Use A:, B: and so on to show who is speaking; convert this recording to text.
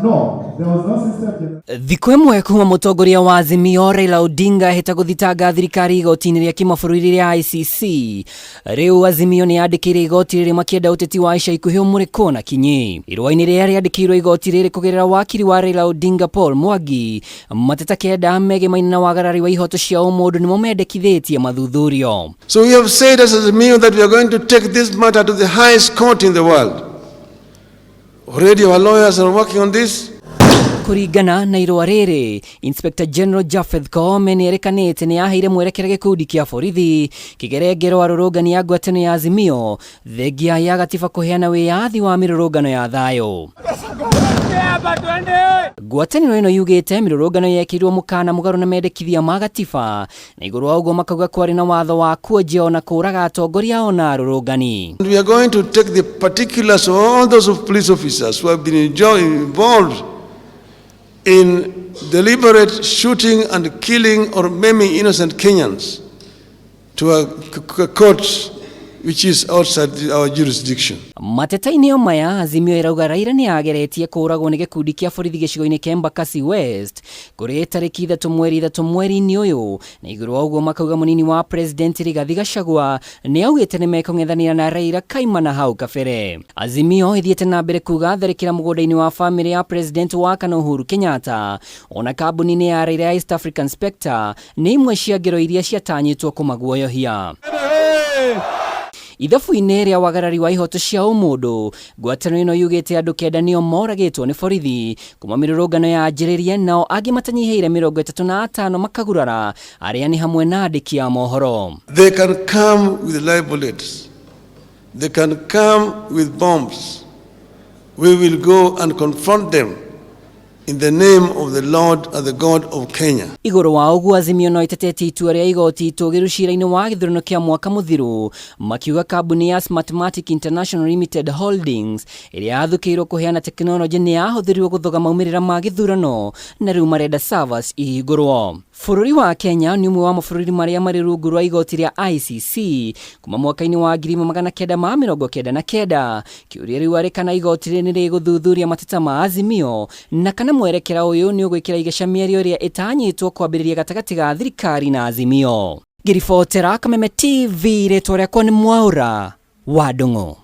A: No, there was no system.
B: Thikũ ĩmwe kuma mũtongoria wa Azimio Raila Odinga ahĩta gũthitanga thirikari igoti-inĩ rĩa kĩmabũrũri rĩa ICC. Rĩu Azimio nĩ yandĩkĩire igoti rĩrĩ makĩenda ũteti wa ica ikuhĩ ũmũrĩkwo na kinyi. Irũa-inĩ rĩrĩa rĩandĩkĩirwo igoti rĩrĩ kũgerera wakiri wa Raila Odinga Paul Mwangi, mateta kenda megemaine na wagarari wa ihoto cia ũmũndũ nĩmo mendekithĩtie mathuthurio.
C: So we have said as Azimio that we are going to take this matter to the highest court in the world. Already our lawyers are working on this.
B: Kũringana na irũa rĩrĩ, Inspector General Japheth Koome nĩ erĩkanĩte nĩ aheire mwerekera gĩkundi kĩa borithi kĩgere ngero arũrũngani a ngwatanĩro ya Azimio thengia ya gatiba kũheana wĩyathi wa mĩrũrũngano ya thayũ. Ngwatanĩro ĩno yugĩte mĩrũrũngano yekĩrirwo mũkana mũgarũ na mendekithia ma gatiba na igũrũ wa ũguo makauga kwarĩ na watho wa kuonjia ona kũraga atongoria ona arũrũngani.
C: And we are going to take the particulars of all those of police officers who have been involved in deliberate shooting and killing or maiming innocent Kenyans to a court which is outside our jurisdiction.
B: Mateta-inĩ o maya, Azimio ĩrauga Raila nĩ ageretie kũũragwo nĩ gĩkundi kĩa borithi gĩcigo-inĩ kĩa Embakasi West kũrĩ tarĩki 3 mweri 3 mweri-inĩ ũyũ, na igũrũ wa ũguo makauga mũnini wa President Rigathi Gachagua nĩ augĩte nĩ mekũng'ethanĩra na Raila kaimana hau kabere. Azimio ĩthiĩte na mbere kuga tharĩkĩra mũgũnda-inĩ wa famĩlĩ ya President wa kana Uhuru Kenyatta ona kambuni-inĩ ya Raila ya East African Spectre nĩ imwe cia ngero iria ciatanyĩtwo kũmaguoyohia. Ithabu-inĩ rĩa wagarari wa ihoto cia ũmũndũ, ngwatanĩro ĩno yugĩte andũ kenda nĩo moragĩtwo nĩ borithi kuma mĩrũrũngano yanjĩrĩrie, nao angĩ matanyihĩire 35 makagurara, arĩa nĩ hamwe na andĩki a mohoro.
C: They can come with live bullets. They can come with bombs. We will go and confront them in the name of the Lord and the God of Kenya.
B: Igũrũ wa ũguo, Azimio no ĩtetetie itua rĩa igoti itũgĩru cira-inĩ wa gĩthurano kĩa mwaka mũthiru, makiuga kambuni ya Smartmatic International Limited Holdings ĩrĩa yathukĩirwo kũheana tekinoronjĩ nĩ yahũthĩrirwo gũthoga maumĩrĩra ma gĩthurano na rĩu marenda servers ihingũrwo. Bũrũri wa Kenya nĩ ũmwe wa mabũrũri marĩa marĩ rungu rwa igoti rĩa ICC kuma mwaka-inĩ wa 1999. Kĩũria rĩu arĩ kana igoti rĩrĩ nĩ rĩgũthuthuria mateta ma Azimio na kana mwerekera ũyũ nĩ ũgwĩkĩra igeca mĩario ĩrĩa ĩtanyĩtwo kwambĩrĩria gatagatĩ ga thirikari na Azimio. Ngĩribotera Kameme TV, rĩtwa rĩakwa nĩ Mwaũra wa Ndung'u.